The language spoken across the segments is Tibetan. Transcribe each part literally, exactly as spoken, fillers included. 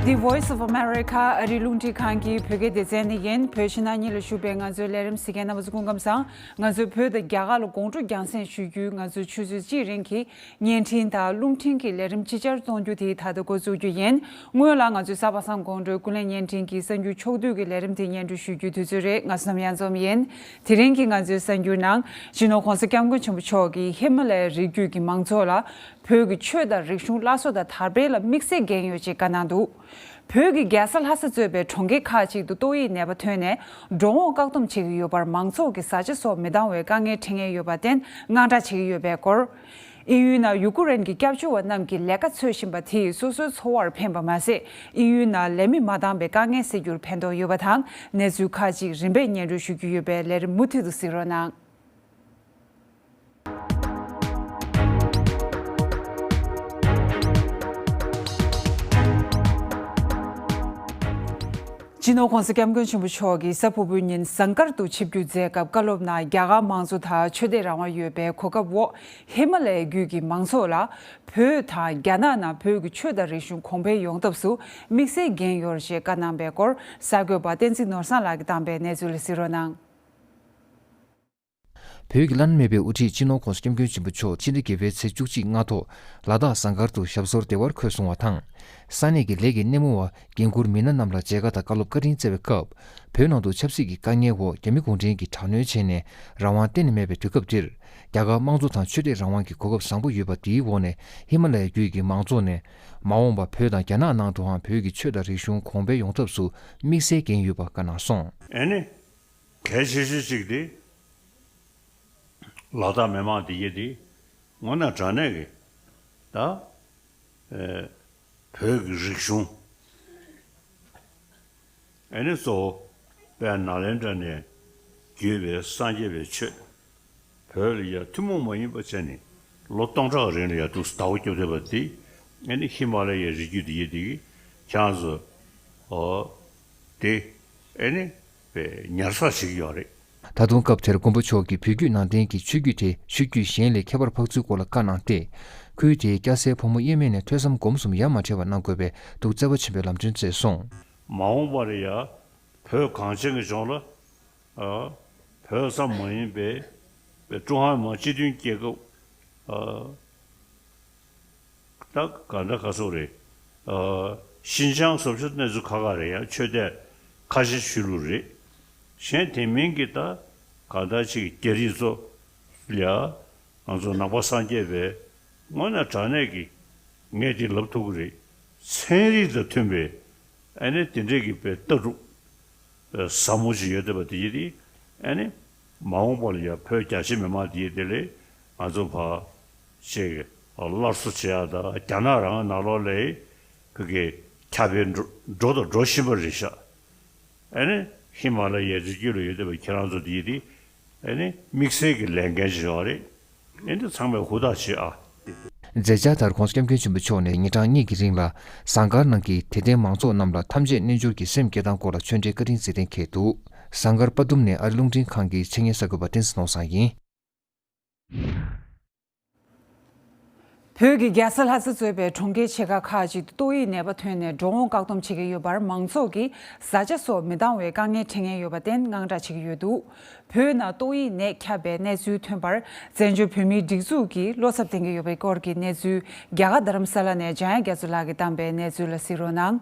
The Voice of America ཨ་རིའི་རླུང་འཕྲིན་ཁང་གི་བོད་སྐད་སྡེ་ཚན་ནས་ཡིན། བོད་ཕྱི་ནང་གཉིས་ལ་བཞུགས་པའི་ང་ཚོའི་ལས་རིམ་གཟིགས་མཁན་རྣམ་པ་ཚོ་སྐུ་ཁམས་བཟང་། ང་ཚོས་བོད་དང་རྒྱ་གར་ལ་དགོང་དྲོ་རྒྱང་སྲིང་ཞུ་རྒྱུའི་ང་ཚོའི་ཆུ་ཚོད་གཅིག་རིང་གི་བརྙན་འཕྲིན་དང་རླུང་འཕྲིན་གྱི་ལས་རིམ་ཅིག་ཅར་གཏོང་རྒྱུ་དེ་ད་ལྟ་འགོ་འཛུགས་རྒྱུ་ཡིན། སྔོན་ལ་ང་ཚོའི་གཟའ་པ་སངས་དགོང་དྲོའི་ཀུན་གླེང་བརྙན་འཕྲིན་གྱི་གསར་འགྱུར་ཕྱོགས་བསྡུས་ཀྱི་ལས་རིམ་དེ་སྙན་སྒྲོན་ཞུ་རྒྱུའི་དུས་ཚོད་རེད། ང་ཚོ་ནམ་ཡང་འཛོམས་ཡིན། དེ་རིང་གི་ང་ཚོའི་གསར་འགྱུར་ནང་སྤྱི་ནོར་༸གོང་ས་༸སྐྱབས་མགོན་ཆེན་པོ་མཆོག་གིས་ཧི་མ་ལ་ཡའི་རི་རྒྱུད་ཀྱི་མང་ཚོགས་ལ་བོད་ཀྱི་ཆོས་དང་རིག་གཞུང་སླར་གསོ་དང་དར་སྤེལ་ལ་དམིགས་བསལ་འགན་ཡོད་ཅེས་བཀའ་གནང་འདུག་བོད་ཀྱི་རྒྱལ་ས་ལྷ་ས་གཙོས་པའི་གྲོང་ཁྱེར་ཁག་ཅིག་ཏུ་ཏོག་དབྱིབས་ནད་པ་ཐོན་ནས་འགྲོ་འོང་བཀག་སྡོམ་བྱེད་ཀྱི་ཡོད་པར་མང་ཚོགས་ཀྱི་བཟའ་བཅའ་སོགས་མི་འདང་བའི་དཀའ་ངལ་འཕྲད་མཁན་ཡོད་པར་བརྟེན་དངངས་སྐྲག་བྱེད་ཀྱི་ཡོད་པའི་སྐོར། དབྱིན་ཡུལ་ནང་ཡུ་ཀུ་རེན་གྱི་སྐྱབས་བཅོལ་བ་རྣམས་ཀྱིས་ལས་ཀ་འཚོལ་བཞིན་པ་དེས་སོ་སོའི་འཚོ་བར་ཕན་པ་མ་ཟད། དབྱིན་ཡུལ་ནང་ལས་མི་མ་འདང་བའི་དཀའ་ངལ་སེལ་རྒྱུར་ཕན་ཐོགས་ཡོད་པ་དང་། གནས་ཚུལ་ཁག་ཅིག་རིམ་པས་སྙན་སྒྲོན་ཞུ་རྒྱུ་ཡོད་པས་ལས་རིམ་མུ་མཐུད་དུ་གཟིགས་རོགས་གནང་། སྤྱི་ནོར་༸གོང་ས་༸སྐྱབས་མགོན་ཆེན་པོ་མཆོག་གིས་གཟའ་ཕུར་བུའི་ཉིན་ཟངས་དཀར་དུ་ཆིབས་བསྒྱུར་མཛད་སྐབས། བཀའ་སློབ་ནང་རྒྱ་གར་མང་གཙོ་དང་ཆོས་དད་རང་དབང་ཡོད་པའི་གོ་སྐབས་འོག་ཧི་མ་ལ་ཡའི་རྒྱུད་ཀྱི་མང་ཚོགས་ལ་བོད་དང་རྒྱ་ནག་ནང་བོད་ཀྱི་ཆོས་དང་རིག་གཞུང་གོང་འཕེལ་ཡོང་ཐབས་སུ་དམིགས་བསལ་འགན་ཡོད་ཅེས་བཀའ་གནང་བའི་སྐོར། གསར་འགོད་པ་བསྟན་འཛིན་ནོར་བཟང་ལགས་ཀྱིས་བཏང་པའི་གནས་ཚུལ་ལ་གཟིགས་རོགས་གནང་། བོད་ཀྱི་བླ་ན་མེད་པའི་དབུ་ཁྲིད་སྤྱི་ནོར་༸གོང་ས་༸སྐྱབས་མགོན་ཆེན་པོ་མཆོག་སྤྱི་ཟླ་བརྒྱད་པའི་ཚེས་བཅུ་གཅིག་སྔ་དྲོ་ལ་དྭགས་ཟངས་དཀར་དུ་ཞབས་སོར་བདེ་བར་འཁོད་སོང་བ་དང་། ས་གནས་ཀྱི་ལས་ཀྱི་སྣེ་མོ་བ་འགན་འཁུར་མི་སྣ་རྣམས་ལ་མཇལ་ཁ་དང་བཀའ་སློབ་བཀའ་དྲིན་སྩལ་བའི་སྐབས། བོད་ནང་དུ་ཆབ་སྲིད་ཀྱི་དཀའ་ངལ་འོག་རྒྱ་མི་གུང་ཁྲན་གྱིས་དྲག་གནོན་བྱས་ནས་རང་དབང་གཏན་ནས་མེད་པའི་དུས་སྐབས་འདིར། རྒྱ་གར་དམངས་གཙོ་དང་ཆོས་དད་རང་དབང་གི་གོ་སྐབས་བཟང་པོ་ཡོད་པ་དེའི་འོག་ནས། ཧི་མ་ལ་ཡའི་རྒྱུད་ཀྱི་མང་ཚོགས་ནས་མ་འོངས་པ་བོད་དང་རྒྱ་ནག་ནང་དུའང་བོད་ཀྱི་ཆོས་དང་རིག་གཞུང་གོང་འཕེལ་ཡོང་ཐབས་སུ་དམིགས་བསལ་འགན་ཡོད་པ་བཀའ་གནང་སོང་། ཨེ་ནི། གལ་ཆེ་ཤོས་གཅིག་དེ། ལ་དྭགས་མི་མང་འདི་གྱད་དེ་དངོས་གནས་དྲང་གནས་ཀྱི་ད་ཨེ་བོད་ཀྱི་རིག་གཞུང་ཨེ་ནི་གཙོ་བོ་དཔལ་ནཱ་ལེནྡྲ་ནས་བརྒྱུད་པའི་སངས་རྒྱས་པའི་ཆོས་བོད་ལ་ཡ་ཐུན་མོང་མ་ཡིན་པ་བྱས་ནས་ལོ་སྟོང་ཕྲག་རིང་ལ་ཡ་འདུག་ཟླ་བོ་སྐྱོབ་བསྡད་པ་དེ་ཨེ་ནི་ཧི་མ་ལ་ཡའི་རི་རྒྱུད་འདི་གྱད་དེ་ཁྱེད་རང་ཚོ་ཨོ་དེ་ཨེ་ནི་པའི་ཉར་ཚགས་བྱེད་ཀྱི་ཡོད་རེད། ད་དུང་སྐབས་དེར་མགོན་པོ་མཆོག་གིས་བོད་བརྒྱུད་ནང་བསྟན་གྱི་ཆོས་བརྒྱུད་དེ་ཆོས་བརྒྱུད་གཞན་ལས་ཁྱད་པར་འཕགས་ཚུལ་སྐོར་ལ་བཀའ་གནང་སྟེ། ཁུལ་དེའི་སྐྱ་སེར་ཕོ་མོ་དབྱེར་མེད་ནས་ཐོས་བསམ་སྒོམ་གསུམ་ཡ་མ་བྲལ་བ་གནང་དགོས་པའི་འདུག་བརྩེ་བ་ཆེན་པོས་ལམ་སྟོན་མཛད་སོང་། མ་འོངས་པར་ཡ་བོད་གངས་ཅན་གྱི་ལྗོངས་ལ་ཨ་བོད་ཙམ་མ་ཡིན་པའི་པའི་ཀྲུང་ཧྭ་མི་དམངས་སྤྱི་མཐུན་རྒྱལ་ཁབ་ཨ་ད་ག་འདྲ་ག་ཚོད་རེད། ཨ་ཤིན་ཅང་སོགས་ཆུ་གནས་ཚུལ་ཁག་ཁག་རེད། ཡང་ཆོས་དད་ཁ་ཆེ་ཆོས་ལུགས་རེད། གཞན་དེ་མིན་གྱི་ད་ག་འདྲ་ཅིག་རྒྱ་རིགས་ཚོ་ལ་ང་ཚོ་ནང་པ་སངས་རྒྱས་པའི་དངོས་གནས་དྲང་གནས་ཀྱི་ངས་འདི་ལབ་ཐུབ་ཀྱི་རེད། ཚན་རིག་དང་མཐུན་པའི་ཨ་ནི་དེ་འདྲས་ཀྱི་པའི་ལྟ་གྲུབ་ཟབ་མོ་ཞིག་ཡོད་བསྡད་པ་དེ་ཡིན་དེ། ཨ་ནི་མ་འོངས་པ་ལ་ཡང་བོད་རྒྱ་ཆེ་མི་མང་དེ་ཡིན་དེ་ལས་ང་ཚོ་ཕ་ཅིག་སླར་གསོ་བྱེད་ཡག་དང་རྒྱ་ནག་རང་ནང་ལོགས་ལ་ཕ་གི་ཁྱབ་སྤེལ་འགྲོ་འགྲོ་དང་འགྲོ་བཞིན་པ་རེད་ཤག་ཨ་ནི་ཧི་མ་ལ་ཡའི་རི་རྒྱུད་ལ་ཡོད་བསྡད་པའི་ཁྱེད་རང་ཚོ་དེ་ཡིན་དེ། ཨེ་ནི་དམིགས་བསལ་གྱི་ལས་འགན་ཞིག་ཡོད་རེད། ཨེ་འདི་ཚང་མས་ཧུར་ཐག་བྱེད་ཨ། མཛད་འཆར་ལྟར་༸གོང་ས་༸སྐྱབས་མགོན་ཆེན་པོ་མཆོག་ནས་ཉིན་གྲངས་གཉིས་ཀྱི་རིང་ལ་ཟངས་དཀར་ནང་གི་དད་ལྡན་མང་ཚོགས་རྣམས་ལ་ཐམས་ཅད་རྣལ་འབྱོར་གྱི་སེམས་བསྐྱེད་སྟངས་སྐོར་ལ་ཆོས་འབྲེལ་བཀའ་དྲིན་གཟིགས་རྟེན་འཁེལ་འདུག་ཟངས་དཀར་དཔའ་གཏུམ་ནས་ཨ་རི་རླུང་འཕྲིན་ཁང་གི་ཆེད་གཉེར་གསར་འགོད་པ་བསྟན་འཛིན་ནོར་བཟང་ཡིན། བོད་ཀྱི་རྒྱལ་ས་ལྷ་ས་གཙོས་པའི་གྲོང་ཁྱེར་ཆེ་ཁག་ཁག་ཅིག་ཏུ་ཏོག་དབྱིབས་ནད་པ་ཐོན་ནས་འགྲོ་འོང་བཀག་སྡོམ་བྱེད་ཀྱི་ཡོད་པར་མང་ཚོགས་ཀྱི་བཟའ་བཅའ་སོགས་མི་འདང་བའི་དཀའ་ངལ་འཕྲད་མཁན་ཡོད་པར་བརྟེན་དངངས་སྐྲག་བྱེད་ཀྱི་ཡོད་འདུག་བོད་ནང་ཏོག་དབྱིབས་ནད་ཁྱབ་པའི་གནས་ཚུལ་ཐོན་པར་བཙན་བྱོལ་བོད་མིའི་སྒྲིག་འཛུགས་ཀྱིས་བློ་འཚབ་བསྟན་གྱི་ཡོད་པའི་སྐོར་གྱི་གནས་ཚུལ་རྒྱ་གར་རྡ་རམ་ས་ལ་ནས་འཇམ་དབྱངས་རྒྱ་མཚོ་ལགས་ཀྱིས་བཏང་པའི་གནས་ཚུལ་ལ་གཟིགས་རོགས་གནང་།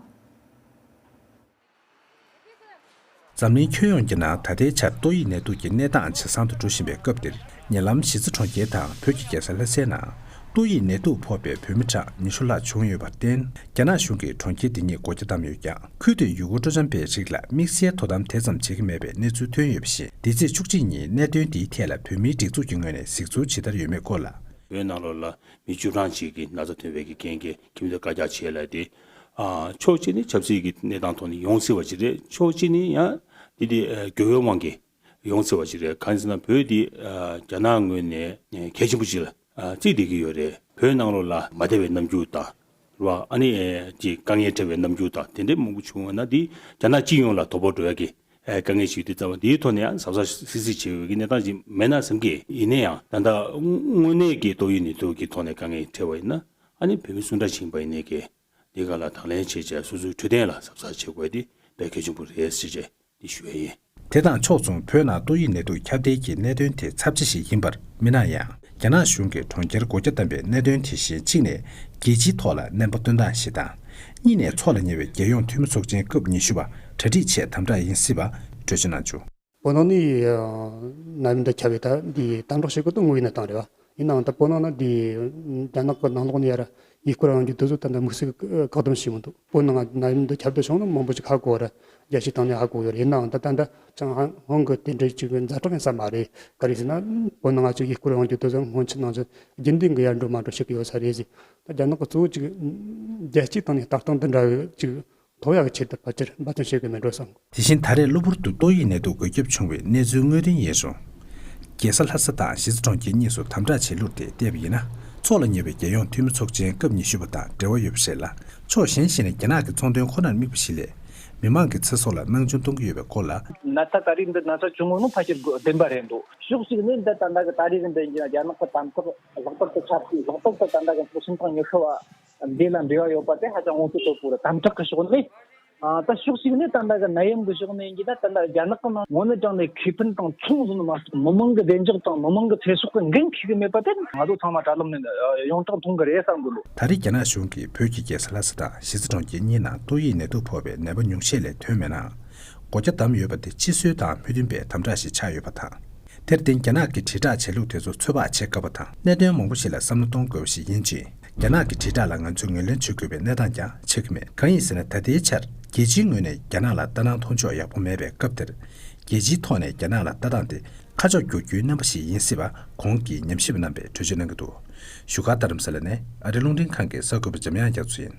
འཛམ་གླིང་ཁྱོན་ཡོངས་ཀྱི་ནང་ད་ལྟའི་ཆར་ཏོག་དབྱིབས་ནད་དུག་གི་གནས་སྟངས་ཇེ་བཟང་དུ་འགྲོ་བཞིན་པའི་སྐབས་འདིར། ཉེ་ལམ་གཞིས་རྩེ་གྲོང་ཁྱེར་དང་བོད་ཀྱི་རྒྱལ་ས་ལྷ་སའི་ནང་ཏོག་དབྱིབས་ནད་དུག་ཕོག་པའི་བོད་མི་གྲངས་ཉི་ཤུ་ལྷག་བྱུང་ཡོད་པར་བརྟེན། རྒྱ་ནག་གཞུང་གིས་གྲོང་ཁྱེར་འདི་ཉིད་སྒོ་རྒྱ་བསྡམས་ཡོད་ཀྱང་། ཁུལ་དེའི་ཡུལ་སྐོར་སྤྲོ་འཆམ་པའི་རིགས་ལ་དམིགས་བསལ་དོ་དམ་དེ་ཙམ་བྱེད་ཀྱི་མེད་པའི་གནས་ཚུལ་ཐོན་ཡོད་པ་བཞིན། འདི་ཚེས་བཅུ་གཅིག་ཉིན་གནད་དོན་འདིའི་ཐད་ལ་བོད་མིའི་སྒྲིག་འཛུགས་ཀྱི་ངོས་ནས་གཟིགས་ཚུལ་ཇི་ལྟར་ཡོད་མེད་སྐོར་ལ། བོད་ནང་ལོགས་ལ་མི་བཅུ་གྲངས་ཅིག་གི་ན་ཚ་ཐོན་པའི་གི་རྐྱེན་གྱིས་ཁྱིམ་སྡེ་བཀའ་རྒྱ་བྱས་ལབ་སྟེ། ཨ་ཕྱོགས་གཅིག་ནི་ཆབ་སྲིད་ཀྱི་གནས་སྟངས་ཐོག་ནས་ཡོང་སྲིད་པ་ཅིག་རེད། ཕྱོགས་གཅིག་ནི་ཡང་འདི་དེ་ཨ་འགྱུར་བའི་དབང་གིས་ཡོང་སྲིད་པ་ཅིག་རེད། གང་ཡིན་ཟེར་ན་བོད་འདི་ཨ་རྒྱ་ནག་ངོས་ནས་གལ་ཆེན་པོ་ཅིག་ལ་ཨ་བརྩིས་བསྡད་ཀྱི་ཡོད་རེད། བོད་ནང་ལོགས་ལ་མ་བདེ་བའི་རྣམ་འགྱུར་དང་རེད་བ། ཨ་ནི་ཨེ་ཅིག་དཀའ་ངལ་འཕྲད་པའི་རྣམ་འགྱུར་དང་དེ་འདྲའི་མང་པོ་བྱུང་བ་ན་འདི་རྒྱ་ནག་སྤྱི་ཡོངས་ལ་དོ་ཕོག་འགྲོ་ཡ་གི་ཨེ་དཀའ་ངལ་ཞིག་དེ་ཙམ་པ་འདིའི་ཐོག་ནས་ཡང་གཟབ་གཟབ་སིག་སིག་བྱེད་འོས་ཀྱི་གནས་སྟངས་ཅིག་མེད་ན་བསམ་གི། ཡིན་ན་ཡང་ད་ལྟ་དངོས་གནས་ཀྱི་ཏོག་དབྱིབས་ནད་དུག་གི་ཐོག་ནས་དཀའ་ངལ་འཕྲད་པ་ཡིན་ན་ཨ་ནི་བོད་མི་སུ་འདྲ་ཕྱིན་པ་ཡིན་ནའི་གི་ འདི་ག་ལ་དང་ལེན་བྱས་བྱས་སོ་སོའི་འཕྲོད་བསྟེན་ལ་གཟབ་གཟབ་བྱེད་དགོས་དེ་དཔེ་གལ་ཆེན་པོ་རེད་ཟེར་བྱས་འདི་ཞུ་ཡ་ཡིན། དེ་དང་ཕྱོགས་མཚུངས་བོད་ནང་ཏོག་དབྱིབས་ནད་དུག་ཁྱབ་གདལ་གྱི་གནད་དོན་དེ་ཚབས་ཆེ་ཞིག་ཡིན་པར་མི་སྣང་ཡང་། རྒྱ་ནག་གཞུང་གིས་གྲོང་ཁྱེར་སྒོ་རྒྱ་བསྡམས་པའི་གནད་དོན་དེ་བཞིན་གཅིག་ནས་རྒྱལ་སྤྱིའི་ཐོག་ལ་གནས་བབ་སྟོན་སྟངས་ཤིག་དང་། གཉིས་ནས་འཚོགས་ལ་ཉེ་བའི་རྒྱལ་ཡོངས་འཐུས་མི་ཚོགས་ཆེན་སྐབས་ཉི་ཤུ་པ་གྲ་སྒྲིག་ཆེད་དམ་དྲག་ཡིན་སྲིད་པ་གྲོས་ཆོད་གནང་བྱུང་། བོད་ནང་ནས་ནད་ཡམས་འདི་ཁྱབ་པའི་ད་འདི་དམ་དྲག་བྱེད་དགོས་དོན་དངོས་ཡིན་ན་བཏང་རེད་བ། ཡིན་ནའང་ད་བོད་ནང་ན་འདི་རྒྱ་ནག་གི་ནང་ལོགས་ནས་ཡར་ཡུལ་སྐོར་ཡོང་རྒྱུ་དེ་ཚོ་ད་ལྟ་དམིགས་བསལ་བཀག་སྡོམ་བྱས་མི་འདུག་བོད་ནང་ནད་ཡམས་འདི་ཁྱབ་གདལ་བྱུང་ན་མང་པོ་ཞིག་ཧ་གོ་བ་རེད། རྒྱལ་སྤྱིའི་སྟེང་ནས་ཧ་གོ་ཡོད་རེད། ཡིན་ནའང་ད་ད་ལྟ་ཅང་ཧང་ཧོང་གི་དེ་འདྲའི་ཅིག་ཛ་དྲག་ཡིན་ས་མ་རེད། ག་རེ་ཟེར་ན་བོད་ནང་ང་ཅིག་ཡུལ་སྐོར་ཡོང་རྒྱུ་དེ་ཚོ་སྔོན་ཆད་ནང་བཞིན་རྒྱུན་ལྡན་གྱི་ཡར་འགྲོ་མར་འགྲོ་བྱེད་ཀྱི་ཡོད་ས་རེད་ཟེར། ད་རྒྱ་ནག་གི་གཙོ་བོ་ཅིག་རྒྱལ་སྤྱིའི་སྟེང་ནས་ལྟ་སྟངས་འདི་འདྲ་ཅིག་ཐོབ་ཡག་གི་ཆེད་དུ་ཕལ་ཆེར་འབད་བརྩོན་བྱེད་ཀྱི་མེད་འགྲོ་བསམ། དེ་བཞིན་ད་རེས་གློ་བུར་དུ་ཏོག་དབྱིབས་ནད་དུག་འགོས་ཁྱབ་བྱུང་བའི་གནས་ཚུལ་དངོས་བདེན་ཡིན་རུང་། རྒྱལ་ས་ལྷ་ས་དང་གཞིས་རྩེ་གྲོང་ཁྱེར་གཉིས་སུ་དམ་དྲག་བྱས་ལུགས་དེ་བལྟས་པ་ཡིན་ན། འཚོགས་ལ་ཉེ་བའི་རྒྱལ་ཡོངས་འཐུས་མི་ཚོགས་ཆེན་སྐབས་ཉི་ཤུ་པ་དང་འབྲེལ་བ་ཡོད་པ་ཞིག་ལ། ཕྱོགས་གཞན་ཞིག་ནས་རྒྱ་ནག་གི་ཚོང་དོན་ཁོ་ནར་དམིགས་པ་ཞིག་ལས། མི་མང་གི་ཚེ་སྲོག་ལ་སྣང་ཆུང་གཏོང་གི་ཡོད་པའི་སྐོར་ལ། ན་ཚ་ད་རེས་འདི་ན་ཚ་བྱུང་ངོ་ནི་ཕལ་ཆེར་བདེན་པ་རེད་འདུག་ཕྱོགས་གཅིག་ནས་འདི་ད་ལྟ་གི་ད་རེས་ཀྱི་འདི་རྒྱ་ནག་གི་དམ་དྲག་ལྷག་པར་དུ་ཆབ་སྲིད་ལྷག་པར་དུ་ད་ལྟ་གི་ཕྱོགས་ཕྱིན་ཐང་ཉི་ཤུ་བ། འདི་ལ་འབྲེལ་བ་ཡོད་པ་དེ་ཧ་ཅང་ངོ་ཚ་དོད་པོ་རེད། དམ་དྲག་གི་ཕྱོགས་ནས། ཨ། ད་ཕྱོགས་གཅིག་ནས་ད་ལྟ་གི་ནད་ཡམས་ཀྱི་ཕྱོགས་ནས་ཡིན་གྱི་ན་ད་ལྟ་རྒྱ་ནག་གི་ནང་དངོས་གནས་དྲང་གནས་ཁེ་ཕན་དང་མཚུངས་ཟིན་མ་གཏོགས་མི་མང་གི་བདེ་འཇགས་དང་མི་མང་གི་ཚེ་སྲོག་གི་འགན་འཁྱེར་གྱི་མེད་པ་དེ་ང་ཚོ་ཚང་མ་དྲ་ལམ་ནས་ཡོངས་གྲགས་མཐོང་གི་རེད་བསམ་གི་འདུག་ད་རེས་རྒྱ་ནག་གཞུང་གིས་བོད་ཀྱི་རྒྱལ་ས་ལྷ་ས་དང་གཞིས་རྩེ་གྲོང་ཁྱེར་གཉིས་ནང་ཏོག་དབྱིབས་ནད་དུག་ཕོག་པའི་ནད་པ་ཉུང་ཤས་ལས་ཐོན་མེད་ནའང་། སྒོ་རྒྱ་བསྡམས་ཡོད་པ་དེ་སྤྱི་སྲོལ་དང་མི་མཐུན་པའི་དམ་དྲག་ཞིག་ཆགས་ཡོད་པ་དང་། དེར་བརྟེན་རྒྱ་ནག་གི་དྲིལ་བསྒྲགས་བྱེད་ལུགས་དེ་ཚོ་ཚོད་དཔག་བྱེད་དཀའ་བ་དང་། གནད་དོན་མང་པོ་ཞིག་ལ་བསམ་བློ་གཏོང་དགོས་པ་ཞིག་ཡིན་ཕྱིན། རྒྱ་ནག་གི་དྲིལ་བསྒྲགས་ལ་ང་ཚོས་ངོས་ལེན་བྱེད་དགོས་པའི་གནས་སྟངས་ཀྱང་ཆགས་ཀྱི་མེད། གང་ཡིན་ཟེར་ན། ད་ལྟའི་ཆར་རྒྱལ་སྤྱིའི་ངོས་ནས་རྒྱ་ནག་ལ་ལྟ་སྣང་མཐོང་ཕྱོགས་ཡག་པོ་མེད་པའི་སྐབས་དེར། རྒྱལ་སྤྱིའི་ཐོག་ནས་རྒྱ་ནག་ལ་ལྟ་སྟངས་དེ་ཁ་ཕྱོགས་བསྒྱུར་རྒྱུའི་རྣམ་པ་ཞིག་ཡིན་སྲིད་པ་གོང་གི་ཉམས་ཞིབ་པ་རྣམ་པས་འགྲེལ་བརྗོད་གནང་གི་འདུག་བཞུགས་སྒར་རྡ་རམ་ས་ལ་ནས་ཨ་རི་རླུང་འཕྲིན་ཁང་གི་གསར་འགོད་པ་འཇམ་དབྱངས་རྒྱ་མཚོ་ཡིན།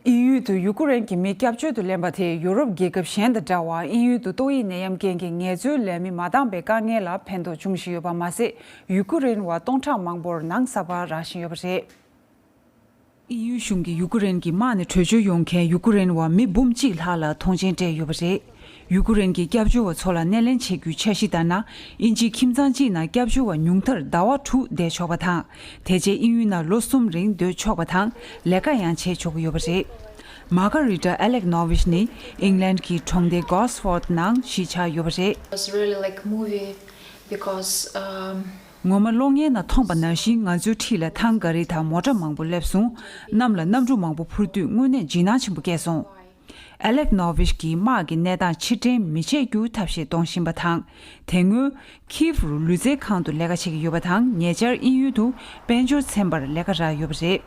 དབྱིན་ཡུལ་དུ་ཡུ་ཀུ་རེན་གྱི་མི་སྐྱབས་བཅོལ་དུ་ལེན་པ་དེས་ཡུ་རོབ་རྒྱལ་ཁབ་གཞན་དང་འདྲ་བར་དབྱིན་ཡུལ་དུ་ཏོག་དབྱིབས་ནད་ཡམས་རྐྱེན་གྱིས་ངལ་རྩོལ་ལས་མི་མ་འདང་པའི་དཀའ་ངལ་ལ་ཕན་ཐོགས་འབྱུང་བཞིན་ཡོད་པ་མ་ཟད། ཡུ་ཀུ་རེན་བ་སྟོང་ཕྲག་མང་པོར་ནང་གསར་པ་རག་བཞིན་ཡོད་པ་རེད། དབྱིན་ཡུལ་གཞུང་གིས་ཡུ་ཀུ་རེན་གྱི་དམག་ནས་བྲོས་བྱོལ་ཡོང་མཁན་ཡུ་ཀུ་རེན་བ་མི་འབུམ་གཅིག་ལྷག་ལ་ཐོངས་མཆན་སྤྲད་ཡོད་པ་རེད། ཡུ་ཀུ་རེན་གྱི་སྐྱབས་བཅོལ་བ་ཚོ་ལ་སྣེ་ལེན་བྱེད་རྒྱུའི་འཆར་གཞི་ལྟར་ན། དབྱིན་ཇིའི་ཁྱིམ་ཚང་གཅིག་ནང་སྐྱབས་བཅོལ་བ་ཉུང་མཐར་ཟླ་བ་དྲུག་བསྡད་ཆོག་པ་དང་། དེ་རྗེས་དབྱིན་ཡུལ་ནང་ལོ་གསུམ་རིང་སྡོད་ཆོག་པ་དང་། ལས་ཀ་ཡང་བྱེད་ཆོག་གི་ཡོད་པ་རེད། མ་ཀ་རི་ཏ་ཨེ་ལེག་ནོ་ཝིཆ་ནི་ཨིང་ལན་གྱི་གྲོང་སྡེ་གོ་སི་ཕོར་ནང་གཞིས་ཆགས་ཡོད་པ་རེད། It was really like movie because, um, ངོ་མ་གློག་བརྙན་ནང་མཐོང་པ་ནང་བཞིན་ང་ཚོའི་འཁྲིས་ལ་ཐང་ག་རི་དང་མོ་ཊ་མང་པོ་སླེབས་སོང་། གནམ་ལ་གནམ་གྲུ་མང་པོ་འཕུར་དུས་དངོས་གནས་འཇིགས་སྣང་ཆེན་པོ་སྐྱེས་སོང་། ཨེ་ལེག་ནོ་ཝིཆ་གིས་དམག་གི་གནས་སྟངས་ཕྱིར་དྲན་མི་བྱེད་རྒྱུ་ཐབས་ཤེས་གཏོང་བཞིན་པ་དང་། དེ་སྔོན་ཁིབ་རུ་ལུས་རྩལ་ཁང་དུ་ལས་ཀ་བྱེད་ཀྱི་ཡོད་པ་དང་། ཉེ་ཆར་དབྱིན་ཡུལ་དུ་དཔལ་འབྱོར་ཚན་པར་ལས་ཀ་རག་ཡོད་པ་རེད།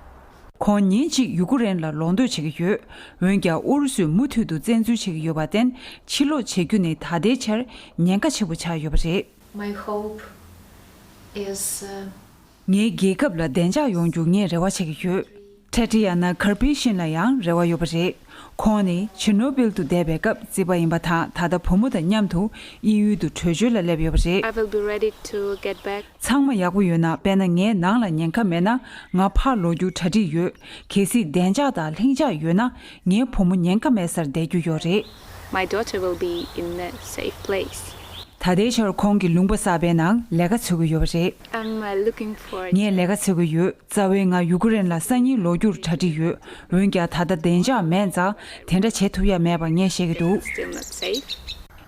ཁོང་ཉིན་གཅིག་ཡུ་ཀུ་རེན་ལ་ལོག་འདོད་བྱེད་ཀྱི་ཡོད། འོན་ཀྱང་ཨུ་རུ་སུས་མུ་མཐུད་དུ་བཙན་འཛུལ་བྱེད་ཀྱི་ཡོད་པར་བརྟེན། ཕྱིར་ལོག་བྱེད་རྒྱུ་ནི་ད་ལྟའི་ཆར་ཉེན་ཁ་ཆེན་པོ་ཆགས་ཡོད་པ་རེད། My hope is, uh, ངའི་རྒྱལ་ཁབ་ལ་བདེ་འཇགས་ཡོང་རྒྱུ་ངས་རེ་བ་བྱེད་ཀྱི་ཡོད། ཊ་ཏི་ཡ་ན་ཁར་པི་ཤིན་ལ་ཡང་རེ་བ་ཡོད་པ་རེད། ཁོང་ནི་ཆེར་ནོ་བིལ་དུ་བསྡད་པའི་སྐབས་བརྩིས་པ་ཡིན་པ་དང་། ད་ལྟ་བུ་མོ་དང་མཉམ་དུ་དབྱིན་ཡུལ་དུ་བྲོས་བྱོལ་ལ་སླེབས་ཡོད་པ་རེད། I will be ready to get back. ཚང་མ་ཡག་པོ་ཡོད་ན། དཔེར་ན་ངའི་ནང་ལ་ཉེན་ཁ་མེད་ན། ང་ཕར་ལོག་རྒྱུར་གྲ་སྒྲིག་ཡོད། གལ་སྲིད་བདེ་འཇགས་དང་ལྷིང་འཇགས་ཡོད་ན། ངའི་བུ་མོ་ཉེན་ཁ་མེད་སར་བསྡད་རྒྱུ་ཡོད་རེད། My daughter will be in a safe place. ད་ལྟའི་ཆར་ཁོང་གིས་ལུང་པ་གསར་པའི་ནང་ལས་ཀ་འཚོལ་གྱི་ཡོད་པ་རེད། I'm, uh, looking for. ངས་ལས་ཀ་འཚོལ་གྱི་ཡོད། རྩ་བའི་ང་ཡུ་ཀེ་རེན་ལ་སང་ཉིན་ལོག་རྒྱུར་གྲ་སྒྲིག་ཡོད། འོན་ཀྱང་ད་ལྟ་བདེ་འཇགས་མེད་ཙང་དེ་འདྲ་བྱེད་ཐུབ་ཡ་མེད་པ་ངས་བཤད་ཀྱི་འདུག Still not safe.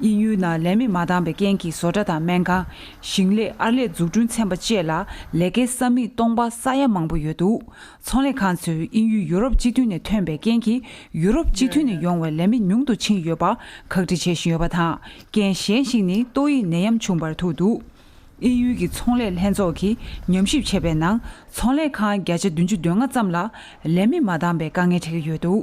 དབྱིན་ཡུལ་ནང་ལས་མི་མ་འདང་པའི་རྐྱེན་གྱིས་བཟོ་གྲྭ་དང་སྨན་ཁང་། ཞིང་ལས། ཨར་ལས་འཛུགས་སྐྲུན་ཚན་པ་བཅས་ལ་ལས་ཀའི་ས་མིག་སྟོང་པ་ས་ཡ་མང་པོ་ཡོད་འདུག་ཚོང་ལས་ཁང་ཚོས་དབྱིན་ཡུལ་ཡུ་རོབ་སྤྱི་མཐུན་ནས་ཐོན་པའི་རྐྱེན་གྱིས་ཡུ་རོབ་སྤྱི་མཐུན་ནས་ཡོང་བའི་ལས་མི་ཉུང་དུ་ཕྱིན་ཡོད་པ་ཁག་དཀྲི་བྱེད་བཞིན་ཡོད་པ་དང་། རྐྱེན་གཞན་ཞིག་ནི་ཏོག་དབྱིབས་ནད་ཡམས་བྱུང་བར་ཐུག་འདུག་དབྱིན་ཡུལ་གྱི་ཚོང་ལས་ལྷན་ཚོགས་ཀྱིས་ཉམས་ཞིབ་བྱས་པའི་ནང་། ཚོང་ལས་ཁང་བརྒྱ་ཆ་བདུན་ཅུ་དོན་ལྔ་ཙམ་ལ་ལས་མི་མ་འདང་པའི་དཀའ་ངལ་འཕྲད་ཀྱི་ཡོད་འདུག་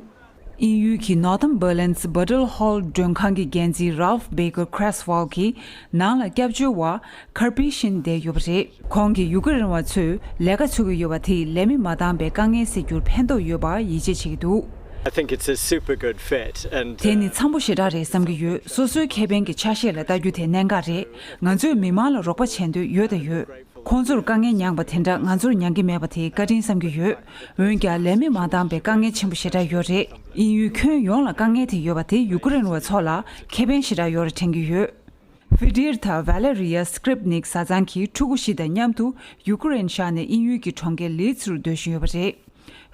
དབྱིན་ཡུལ་གྱི་Northumberland's Buttle Hall མགྲོན་ཁང་གི་འགན་འཛིན་Ralph Baker Creswell གྱིས་ནང་ལ་སྐྱབས་བཅོལ་བ་ཁར་པི་ཤིན་བསྡད་ཡོད་པ་རེད། ཁོང་གིས་ཡུ་ཀེ་རེན་བ་ཚོས་ལས་ཀ་འཚོལ་གྱི་ཡོད་པ་དེས་ལས་མི་མ་འདང་པའི་དཀའ་ངལ་སེལ་རྒྱུར་ཕན་ཐོགས་ཡོད་པར་ཡིད་ཆེས་བྱེད་ཀྱི་འདུག I think it's a super good fit and དེ་ནི་uh འཚམ་པོ་ཞེ་དྲག་རེད་བསམ་གྱི་ཡོད། སོ་སོའི་ཁེ་ཕན་གྱི་ཆ་ཤས་ལ་ལྟ་རྒྱུ་དེ་གནད་འགག་རེད། ང་ཚོས་མི་མང་ལ་རོགས་པ་བྱེད་འདོད་ཡོད་དང་ཡོད། ཁོང་ཚོར་དཀའ་ངལ་མྱངས་པ་དེ་འདྲ་ང་ཚོར་མྱང་གི་མེད་པ་དེ་བཀའ་དྲིན་བསམ་གྱི་ཡོད། འོན་ཀྱང་ལས་མི་མ་འདང་པའི་དཀའ་ངལ་ཆེན་པོ་ཞེ་དྲག་ཡོད་རེད། དབྱིན་ཡུལ་ཁྱོན་ཡོངས་ལ་དཀའ་ངལ་དེ་ཡོད་པ་དེ་ཡུ་ཀེ་རེན་བ་ཚོ་ལ་ཁེ་ཕན་ཞེ་དྲག་ཡོད་རེད་དྲན་གྱི་ཡོད། ཕི་ཏིར་དང་ཝ་ལེ་རི་ཡ་སི་ཀྲིབ་ནིག་བཟའ་ཚང་གིས་ཕྲུ་གུ་བཞི་དང་མཉམ་དུ་ཡུ་ཀེ་རེན་ཤར་ནས་དབྱིན་ཡུལ་གྱི་གྲོང་ཁྱེར་ལིད་སུར་སྡོད་བཞིན་ཡོད་པ་རེད།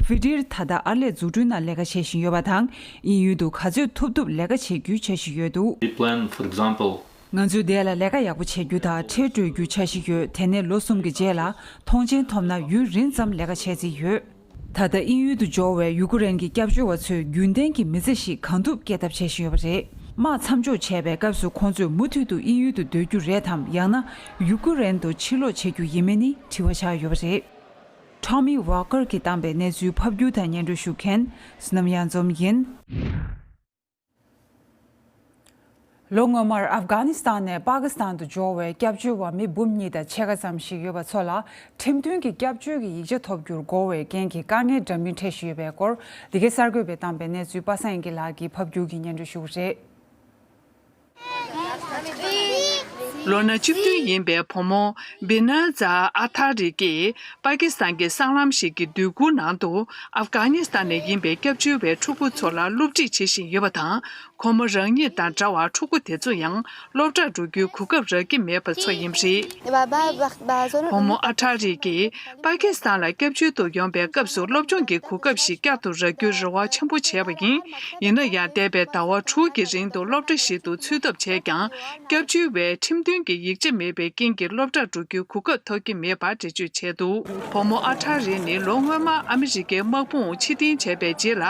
ཕི་ཏིར་ད་ལྟ་ཨར་ལས་འཛུགས་སྐྲུན་ནང་ལས་ཀ་བྱེད་བཞིན་ཡོད་པ་དང་། དབྱིན་ཡུལ་དུ་ག་ཚོད་ཐུབ་ཐུབ་ལས་ཀ་བྱེད་རྒྱུའི་འཆར་གཞི་ཡོད་འདུག We plan, for example, ང་ཚོས་འདི་ལ་ལས་ཀ་ཡག་པོ་བྱེད་རྒྱུ་དང་ཁྲལ་སྤྲོད་རྒྱུའི་འཆར་གཞི་ཡོད། དེ་ནས་ལོ་གསུམ་གྱི་རྗེས་ལ་མཐོང་མཆན་ཐོབ་ན་ཡུན་རིང་ཙམ་ལས་ཀ་བྱེད་རྩིས་ཡོད། ད་ལྟ་དབྱིན་ཡུལ་དུ་འབྱོར་བའི་ཡུ་ཀེ་རེན་གྱི་སྐྱབས་བཅོལ་བ་ཚོས་རྒྱུན་ལྡན་གྱི་མི་ཚེ་ཞིག་གང་ཐུབ་སྐྱེལ་ཐབས་བྱེད་བཞིན་ཡོད་པ་རེད། དམག་མཚམས་འཇོག་བྱས་པའི་སྐབས་སུ་ཁོང་ཚོས་མུ་མཐུད་དུ་དབྱིན་ཡུལ་དུ་སྡོད་རྒྱུ་རེད་དམ། ཡང་ན་ཡུ་ཀེ་རེན་དུ་ཕྱིར་ལོག་བྱེད་རྒྱུ་ཡིན་མིན་ནི་དྲི་བ་ཆགས་ཡོད་པ་རེད། ཊོ་མི་ཝོ་ཀར་གྱིས་བཏང་པའི་གནས་ཚུལ་ཕབ་སྒྱུར་དང་སྙན་སྒྲོན་ཞུ་མཁན་བསོད་ནམས་གཡང་འཛོམས་ཡིན། ལོ་སྔོན་མར་ཨབ་གྷ་ནི་སི་ཐན་ནས་པ་ཀི་སི་ཐན་དུ་འབྱོར་བའི་སྐྱབས་བཅོལ་བ་མི་འབུམ་གཉིས་དང་ཕྱེད་ཀ་ཙམ་ཞིག་ཡོད་པ་ཚོ་ལ་ཁྲིམས་མཐུན་གྱི་སྐྱབས་བཅོལ་གྱི་ཡིག་ཆ་ཐོབ་རྒྱུར་འགོར་བའི་རྐྱེན་གྱིས་དཀའ་ངལ་འདྲ་མིན་འཕྲད་བཞིན་ཡོད་པའི་སྐོར། འདི་གའི་གསར་འགོད་པས་བཏང་པའི་གནས་ཚུལ་པ་སངས་དབྱངས་སྐྱིད་ལགས་ཀྱིས་ཕབ་སྒྱུར་གྱིས་སྙན་སྒྲོན་ཞུ་གི་རེད། ལོ་ན་བཅུ་བདུན་ཡིན་པའི་བུ་མོ་བི་ན་ཛ་ཨ་ཐ་རི་ཀྱིས་པ་ཀི་སི་ཐན་གྱི་སྲང་ལམ་ཞིག་གི་སྡོད་གུར་ནང་དུ་ཨབ་གྷ་ནི་སི་ཐན་ནས་ཡིན་པའི་སྐྱབས་བཅོལ་བའི་ཕྲུ་གུ་ཚོ་ལ་སློབ་ཁྲིད་བྱེད་བཞིན་ཡོད་པ་དང་། ཁོ་མོ་རང་ཉིད་དང་འདྲ་བར་ཕྲུ་གུ་དེ་ཚོ་ཡང་སློབ་གྲྭར་འགྲོ་རྒྱུའི་གོ་སྐབས་རག་གི་མེད་པ་ཚོ་ཡིན་པ་རེད། བུ་མོ་ཨ་ཐ་རི་ཀྱིས་པ་ཀི་སི་ཐན་ལ་སྐྱབས་བཅོལ་དུ་ཡོང་པའི་སྐབས་སུ་སློབ་སྦྱོང་གི་གོ་སྐབས་ཤིག་བསྐྱར་དུ་རག་རྒྱུའི་རེ་བ་ཆེན་པོ་བྱས་པ་ཡིན། ཡིན་ན་ཡང་། འདས་པའི་ཟླ་བ་དྲུག་གི་རིང་དུ་སློབ་གྲྭ་ཞིག་ཏུ་ཚུད་ཐབས་བྱས་ཀྱང་། སྐྱབས་བཅོལ་བའི་ཁྲིམས་མཐུན་གྱི་ཡིག་ཆ་མེད་པའི་རྐྱེན་གྱིས་སློབ་གྲྭར་འགྲོ་རྒྱུའི་གོ་སྐབས་ཐོབ་ཀྱི་མེད་པར་འགྲེལ་བརྗོད་བྱས་འདུག་བུ་མོ་ཨ་ཐ་རི་ནི་ལོ་སྔོན་མ་ཨ་མི་རི་ཀའི་དམག་དཔུང་ཕྱིར་འཐེན་བྱས་པའི་རྗེས་ལ།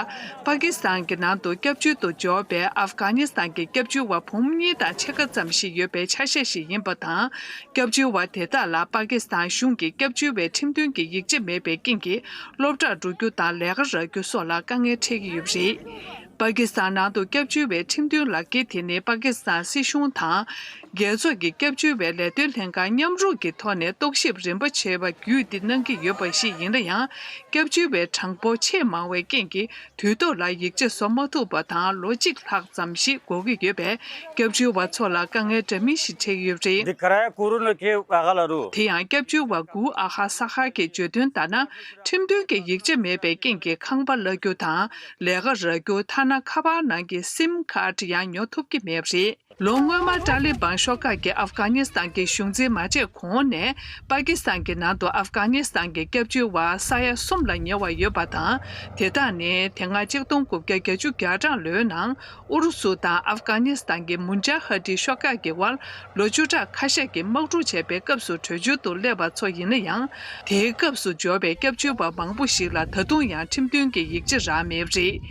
པ་ཀི་སི་ཐན་གྱི་ནང་དུ་སྐྱབས་བཅོལ་དུ་འབྱོར་བའི་ཨབ་གྷ་ནི་སི་ཐན་གྱི་སྐྱབས་བཅོལ་བ་འབུམ་གཉིས་དང་ཕྱེད་ཀ་ཙམ་ཞིག་ཡོད་པའི་ཆ་ཤས་ཤིག་ཡིན་པ་དང་། སྐྱབས་བཅོལ་བ་དེ་དག་ལ་པ་ཀི་སི་ཐན་གཞུང་གིས་སྐྱབས་བཅོལ་བའི་ཁྲིམས་མཐུན་གྱི་ཡིག་ཆ་མེད་པའི་རྐྱེན་གྱིས་སློབ་གྲྭར་འགྲོ་རྒྱུ་དང་ལས་ཀ་རག་རྒྱུ་སོགས་ལ་དཀའ་ངལ་འཕྲད་ཀྱི་ཡོད་པ་རེད། པ་ཀི་སི་ཐན་ནང་དུ་སྐྱབས་བཅོལ་བའི་ཁྲིམས་མཐུན་ལག་འཁྱེར་དེ་ནི་པ་ཀི་སི་ཐན་སྲིད་གཞུང་དང་། རྒྱལ་ཚོགས་ཀྱི་སྐྱབས་བཅོལ་བའི་ལས་དོན་ལྷན་ཁང་མཉམ་རུབ་ཀྱི་ཐོག་ནས་རྟོག་ཞིབ་རིམ་པ་བྱས་པ་བརྒྱུད་དེ་གནང་གི་ཡོད་པ་ཞིག་ཡིན་ན་ཡང་། སྐྱབས་བཅོལ་བའི་གྲངས་འབོར་ཆེས་མང་བའི་རྐྱེན་གྱིས། དུས་ཐོག་ལ་ཡིག་ཆ་བཟོ་མ་ཐུབ་པ་དང་། ལོ་གཅིག་ལྷག་ཙམ་ཞིག་འགོར་གྱི་ཡོད་པས། སྐྱབས་བཅོལ་བ་ཚོ་ལ་དཀའ་ངལ་འདྲ་མིན་ཞིག་འཕྲད་ཀྱི་ཡོད་པ་རེད། འདི་ཁ་ར་ཀུ་རུ་ནི་ཁེ་ཨ་ཧ་ལ་རུ། དེ་ཡང་སྐྱབས་བཅོལ་བ་གུ་ཨ་ཧ་ས་ཧ་གིས་བརྗོད་དོན་ལྟར་ན། ཁྲིམས་མཐུན་གྱི་ཡིག་ཆ་མེད་པའི་རྐྱེན་གྱིས་ཁང་པ་གླ་རྒྱུ་དང་། ལས་ཀ་རག་རྒྱུ། ཐ་ན་ཁ་པར་ནང་གི་སིམ་ཁཱར་ཡང་ཉོ་ཐུབ་ཀྱི་མེད་པ་རེད། ལོ་སྔོན་མ་ཏཱ་ལི་བན་ཤོག་ཁག་གིས་ཨབ་གྷ་ནི་སི་ཐན་གྱི་གཞུང་འཛིན་མ་བྱས་གོང་ནས། པ་ཀི་སི་ཐན་གྱི་ནང་དུ་ཨབ་གྷ་ནི་སི་ཐན་གྱི་སྐྱབས་བཅོལ་བ་ས་ཡ་གསུམ་ལ་ཉེ་བ་ཡོད་པ་དང་། དེ་དག་ནི་དེ་སྔ་ཆིག་སྟོང་དགུ་བརྒྱ་གྱ་གྲངས་ལོའི་ནང་ཨུ་རུ་སུ་དང་ཨབ་གྷ་ནི་སི་ཐན་གྱི་མུ་ཇ་ཧ་ཏི་ཤོག་ཁག་གི་དབར་ལོ་བཅུ་ཕྲག་ཁ་ཤས་ཀྱི་དམག་འཁྲུག་བྱས་པའི་སྐབས་སུ་བྲོས་བྱོལ་དུ་སླེབས་པ་ཚོ་ཡིན་ན་ཡང་། དེའི་སྐབས་སུ་འབྱོར་བའི་སྐྱབས་བཅོལ་བ་མང་པོ་ཞིག་ལ་ད་དུང་ཡང་ཁྲིམས་མཐུན་གྱི་ཡིག་ཆ་རག་མེད་པ་རེད།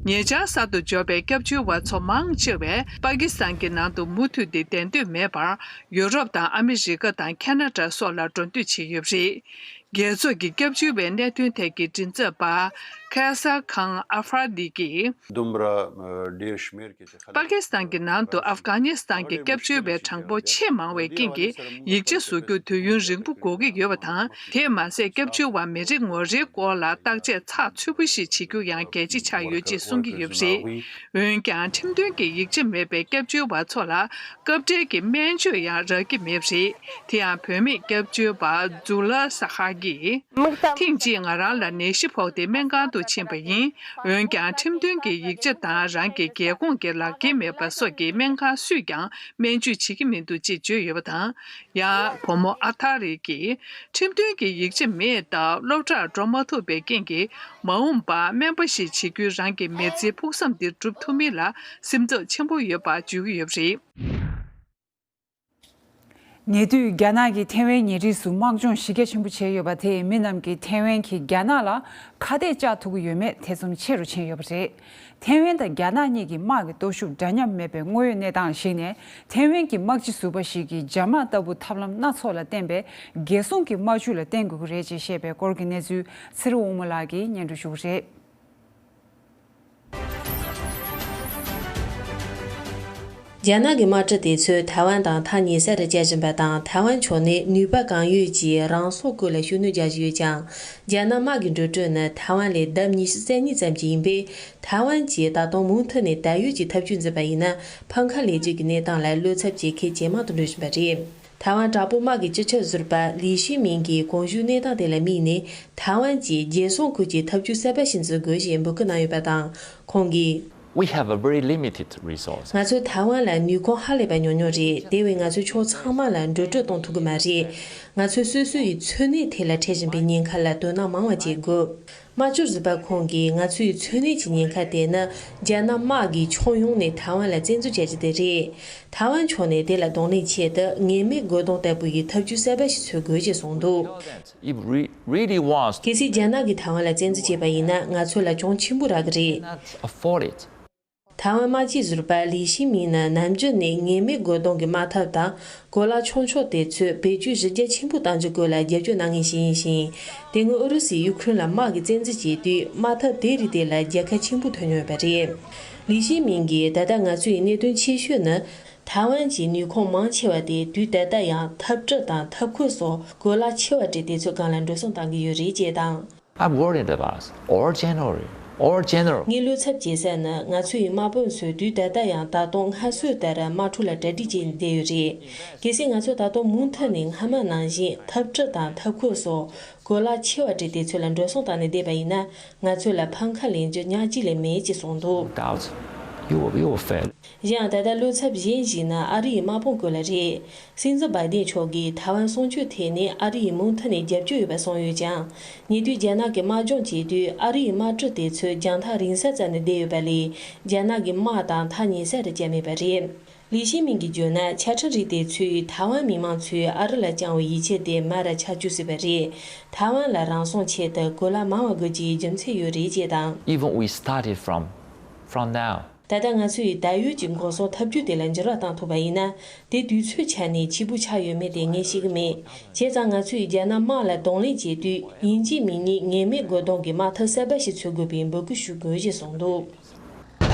ཉེ་ཆར་གསར་དུ་འབྱོར་བའི་སྐྱབས་བཅོལ་བ་ཚོ་མང་ཆེ་བས་པ་ཀི་སི་ཐན་གྱི་ནང་དུ་མུ་མཐུད་དེ་བསྡད་འདོད་མེད་པར། ཡུ་རོབ་དང་ཨ་མི་རི་ཀ་དང་ཁེ་ན་ཌ་སོགས་ལ་འགྲོ་འདོད་བྱེད་ཡོད་པ་རེད། རྒྱལ་ཚོགས་ཀྱི་སྐྱབས་བཅོལ་བའི་གནད་དོན་ཐད་ཀྱི་མགྲིན་ཚབ་པ་ཁེ་སར་ཁང་ཨ་ཧྥ་ར་དི་གིས། Dumra, e, diye şmer ki. པ་ཀི་སི་ཐན་གྱི་ནང་དུ་ཨབ་གྷ་ནི་སི་ཐན་གྱི་སྐྱབས་བཅོལ་བའི་གྲངས་འབོར་ཆེས་མང་བའི་རྐྱེན་གྱིས། ཡིག་ཆ་བཟོ་རྒྱུར་དུས་ཡུན་རིང་པོ་འགོར་གྱི་ཡོད་པ་དང་། དེས་མ་ཟད། སྐྱབས་བཅོལ་བ་མི་རེ་ངོ་རེའི་སྐོར་ལ་བརྟག་དཔྱད་ཚགས་ཚུད་པོ་ཞིག་བྱེད་རྒྱུ་ཡང་གལ་ཆེ་ཆགས་ཡོད་ཅེས་གསུང་གི་ཡོད་པ་རེད། འོན་ཀྱང་། ཁྲིམས་མཐུན་གྱི་ཡིག་ཆ་མེད་པའི་སྐྱབས་བཅོལ་བ་ཚོ་ལ་སྐབས་འཕྲལ་གྱི་སྨན་བཅོས་ཡང་རག་གི་མེད་པ་རེད། དེ་ཡང་། བུད་མེད་སྐྱབས་བཅོལ་བ་ཛུ་ལ་ས་ཧ་གིས། ཐེངས་གཅིག་ང་རང་ལ་ནད་གཞི་ཕོག་སྟེ་སྨན་ཁང་དུ་ཕྱིན་པ་ཡིན། འོན་ཀྱང་། ཁྲིམས་མཐུན་གྱི་ཡིག་ཆ་དང་རང་གི་རྒྱལ་ཁོངས་ཀྱི་ལག་འཁྱེར་མེད་པ་སོགས་ཀྱིས་སྨན་ཁང་སུས་ཀྱང་སྨན་བཅོས་བྱེད་ཀྱི་མི་འདུག་ཅེས་བརྗོད་ཡོད་པ་དང་། ཡང་། བུ་མོ་ཨ་ཐ་རི་གིས། ཁྲིམས་མཐུན་གྱི་ཡིག་ཆ་མེད་སྟབས། སློབ་གྲྭར་འགྲོ་མ་ཐུབ་པའི་རྐྱེན་གྱིས། མ་འོངས་པར་སྨན་པ་ཞིག་བྱེད་རྒྱུའི་རང་གི་མི་ཚེའི་ཕུགས་བསམ་འདི་འགྲུབ་ཐུབ་མིན་ལ་སེམས་འཚབ་ཆེན་པོ་ཡོད་པ་བརྗོད་ཀྱི་ཡོད་པ་རེད། ཉེ་དུས་རྒྱ་ནག་གིས་ཐའེ་ཝན་ཉེ་འཁྲིས་སུ་དམག་སྦྱོང་གཞི་རྒྱ་ཆེན་པོ་བྱས་ཡོད་པ་དེས་མི་རྣམས་ཀྱིས་ཐའེ་ཝན་གྱིས་རྒྱ་ནག་ལ་ཁ་གཏད་བཅག་ཐུབ་ཀྱི་ཡོད་མེད་ཐེ་ཚོམ་ཆེ་རུ་ཕྱིན་ཡོད་པ་རེད། ཐའེ་ཝན་དང་རྒྱ་ནག་གཉིས་ཀྱི་དམག་གི་སྟོབས་ཤུགས་འདྲ་མཉམ་མེད་པའི་དངོས་ཡོད་གནས་སྟངས་ལ་གཞིགས་ནས། ཐའེ་ཝན་གྱི་དམག་སྤྱི་ཟུར་པ་ཞིག་གིས་འཇབ་དམག་ལྟ་བུ་ཐབས་ལམ་སྣ་ཚོགས་ལ་བརྟེན་པའི་རྒྱལ་སྲུང་གི་དམག་ཇུས་ལ་བརྟེན་དགོས་ཀྱི་རེད་ཅེས་བཤད་པའི་སྐོར་གྱི་གནས་ཚུལ་ཚེ་རིང་དབང་མོ་ལགས་ཀྱིས་སྙན་སྒྲོན་ཞུ་གི་རེད། རྒྱ་ནག་གི་དམག་གྲུ་དེ་ཚོས་ཐའེ་ཝན་དང་ཐག་ཉེ་ས་རུ་བཅར་བཞིན་པ་དང་། ཐའེ་ཝན་ཕྱོགས་ནས་ནུས་པ་གང་ཡོད་ཀྱིས་རང་སྲོག་བརྐུས་ལ་ཤུགས་སྣོན་རྒྱག་བཞིན་ཡོད་ཀྱང་། རྒྱ་ནག་དམག་གི་འགྲོ་གྲོན་ནི་ཐའེ་ཝན་ལས་ལྡབ་ཉི་ཤུ་རྩ་གཉིས་ཙམ་གྱི་ཡིན་པས། ཐའེ་ཝན་གྱིས་ད་དུང་མུ་མཐུད་ནས་ད་ཡོད་ཀྱི་ཐབས་ཇུས་འཛིན་པ་ཡིན་ན། ཕམ་ཁ་ལེགས་བཅོས་ཀྱི་གནས་སྟངས་ལ་བློ་འཚབ་བྱེད་མཁན་ཇེ་མང་དུ་འགྲོ་བཞིན་པ་རེད། ཐའེ་ཝན་དྲག་པོ་དམག་གི་སྤྱི་ཁྱབ་ཟུར་པ་ལི་ཤི་མིང་གིས་གོང་ཞུས་གནས་སྟངས་དེ་ལ་དམིགས་ནས། ཐའེ་ཝན་གྱིས་རྒྱལ་སྲུང་ཁུལ་གྱི་ཐབས་ཇུས་གསར་པ་ཞིག་འཛིན་དགོས་ཞེས་འབོད་སྐུལ་གནང་ཡོད་པ་དང་། ཁོང་གིས། We have a very limited resource. ང་ཚོའི་ཐའེ་ཝན་ལ་ནུས་ཁུངས་ཧ་ལས་པ་ཉུང་ཉུང་རེད། དེ་བས་ང་ཚོས་ཕྱོགས་ཚང་མ་ལ་འགྲོ་སྐྲོད་གཏོང་ཐུབ་ཀྱི་མ་རེད། ང་ཚོས་སོ་སོ་ཡི་འཚོ་གནས་ཐད་ལ་འཕྲད་བཞིན་པའི་ཉེན་ཁ་ལ་དོ་སྣང་མང་བ་བྱེད་དགོས། དམག་སྤྱི་ཟུར་པ་ཁོང་གིས་ང་ཚོའི་འཚོ་གནས་ཀྱི་ཉེན་ཁ་དེ་ནི་རྒྱ་ནག་དམག་གིས་ཕྱོགས་ཡོངས་ནས་ཐའེ་ཝན་ལ་བཙན་འཛུལ་བྱས་རྒྱུ་དེ་རེད། ཐའེ་ཝན་ཕྱོགས་ནས་དེ་ལ་གདོང་ལེན་ཆེད་དུ་ངེས་མེད་རྒོལ་རྡུང་ལྟ་བུ་ཡི་ཐབས་ཇུས་གསར་པ་ཞིག་འཚོལ་དགོས་ཞེས་གསུངས་འདུག། If re- really wants གལ་སྲིད་རྒྱ་ནག་གིས་ཐའེ་ཝན་ལ་བཙན་འཛུལ་བྱས་པ་ཡིན་ན། ང་ཚོ་ལ་གྱོང་ཆེན་པོ་རག་གི་རེད། Not afford it. ཐའེ་ཝན་དམག་སྤྱི་ཟུར་པ་ལི་ཤི་མིང་ནི་ནམ་རྒྱུན་ནས་ངེས་མེད་རྒོལ་རྡུང་གི་དམག་འཐབ་དང་གོ་ལག་ཆུང་ཆུང་དེ་ཚོའི་བེད་སྤྱོད་གཞི་རྒྱ་ཆེན་པོ་གཏང་རྒྱུ་སྐོར་ལ་རྒྱབ་སྐྱོར་གནང་མཁན་ཞིག་ཡིན་ཞིང་། དེ་སྔོན་ཨུ་རུ་སུས་ཡུ་ཁུ་རེན་ལ་དམག་གི་བཙན་འཛུལ་བྱས་དུས་དམག་འཐབ་དེ་རིགས་དེ་ལ་རྒྱལ་ཁ་ཆེན་པོ་ཐོབ་མྱོང་ཡོད་པ་རེད། ལི་ཤི་མིང་གིས། ད་ལྟ་ང་ཚོ་ཡི་གནད་དོན་ཆེ་ཤོས་ནི། ཐའེ་ཝན་གྱི་ནུས་ཁུངས་མང་ཆེ་བ་དེ་དུས་ད་ལྟ་ཡང་འཐབ་གྲུ་དང་འཐབ་འཁོར་སོགས་གོ་ལག་ཆེ་བ་སྤྲད་དེ་ཚོའི་སྒང་ལ་འགྲོ་སོང་གཏང་གི་ཡོད་རེད་ཅེས་དང་། I'm worried about our general, our general. ངས་བློ་འཚབ་བྱེད་ས་ནི། ང་ཚོ་ཡི་དམག་དཔོན་ཚོས་དུས་ད་ལྟ་ཡང་ད་དུང་སྔར་སྲོལ་ལྟར་དམག་འཁྲུག་ལ་གྲ་སྒྲིག་བྱས་ནས་བསྡད་ཡོད་རེད། གལ་སྲིད་ང་ཚོས་ད་དུང་མུ་མཐུད་ནས་སྔ་མ་ནང་བཞིན་འཐབ་གྲུ་དང་འཐབ་འཁོར་སོགས་གོ་ལག་ཆེ་བ་སྤྲད་དེ་ཚོ་ལ་འགྲོ་སོང་བཏང་ནས་བསྡད་པ་ཡིན་ན། ང་ཚོ་ལ་ཕམ་ཁ་ལེན་རྒྱུ་ཉག་གཅིག་ལས་མེད་ཅེས་གསུངས་འདུག། Doubt you will, you will fail. གཞན་ཡང་ད་ལྟ་བློ་འཚབ་གཞན་ཞིག་ནི་ཨ་རི་ཡི་དམག་དཔུང་སྐོར་ལ་རེད། སྲིད་འཛིན་བྷའི་ཏིན་མཆོག་གིས་ཐའེ་ཝན་སྲུང་སྐྱོབ་ཐད་ནས་ཨ་རི་ཡིས་མུ་མཐུད་ནས་རྒྱབ་སྐྱོར་ཡོད་པ་གསུངས་ཡོད་ཀྱང་། ཉེ་དུས་རྒྱ་ནག་གིས་དམག་སྦྱོང་བྱེད་དུས་ཨ་རི་ཡི་དམག་གྲུ་དེ་ཚོས་རྒྱང་ཐག་རིང་ས་བཙལ་ནས་བསྡད་ཡོད་པ་ལས། རྒྱ་ནག་གི་དམག་དང་ཐག་ཉེ་ས་རུ་བསྐྱལ་མེད་པ་རེད། ལི་ཤི་མིང་གིས་བརྗོད་ན། ཆ་འཕྲིན་རིགས་དེ་ཚོས་ཐའེ་ཝན་མི་མང་ཚོས་ཨ་རི་ལ་བཅངས་པའི་ཡིད་ཆེས་དེ་མར་ར་ཆག་བཅུག་སྲིད་པ་རེད། ཐའེ་ཝན་ལ་རང་སྲུང་ཆེད་དུ་གོ་ལག་མང་བ་དགོས་ཀྱི་རྒྱུ་མཚན་ཡོད་རེད་ཅེས་དང་། Even we started from, from now. ད་ལྟ་ང་ཚོས་ད་ཡོད་ཀྱི་འགོག་སྲུང་ཐབས་ཇུས་དེ་ལ་འགྱུར་བ་བཏང་ཐུབ་པ་ཡིན་ན། དེ་དུས་ཚོད་ཆ་ནས་ཕྱི་པོ་ཆགས་ཡོད་མེད་དེ་ངས་ཤེས་ཀྱི་མེད། བྱས་ཙང་ང་ཚོས་རྒྱ་ནག་དམག་ལ་གདོང་ལེན་བྱེད་དུས་ཡིན་གཅིག་མིན་གཉིས་ངེས་མེད་རྒོལ་རྡུང་གི་དམག་འཐབ་གསར་པ་ཞིག་འཚོལ་དགོས་པའི་འབོད་སྐུལ་ཞུ་དགོས་ཞེས་གསུངས་འདུག།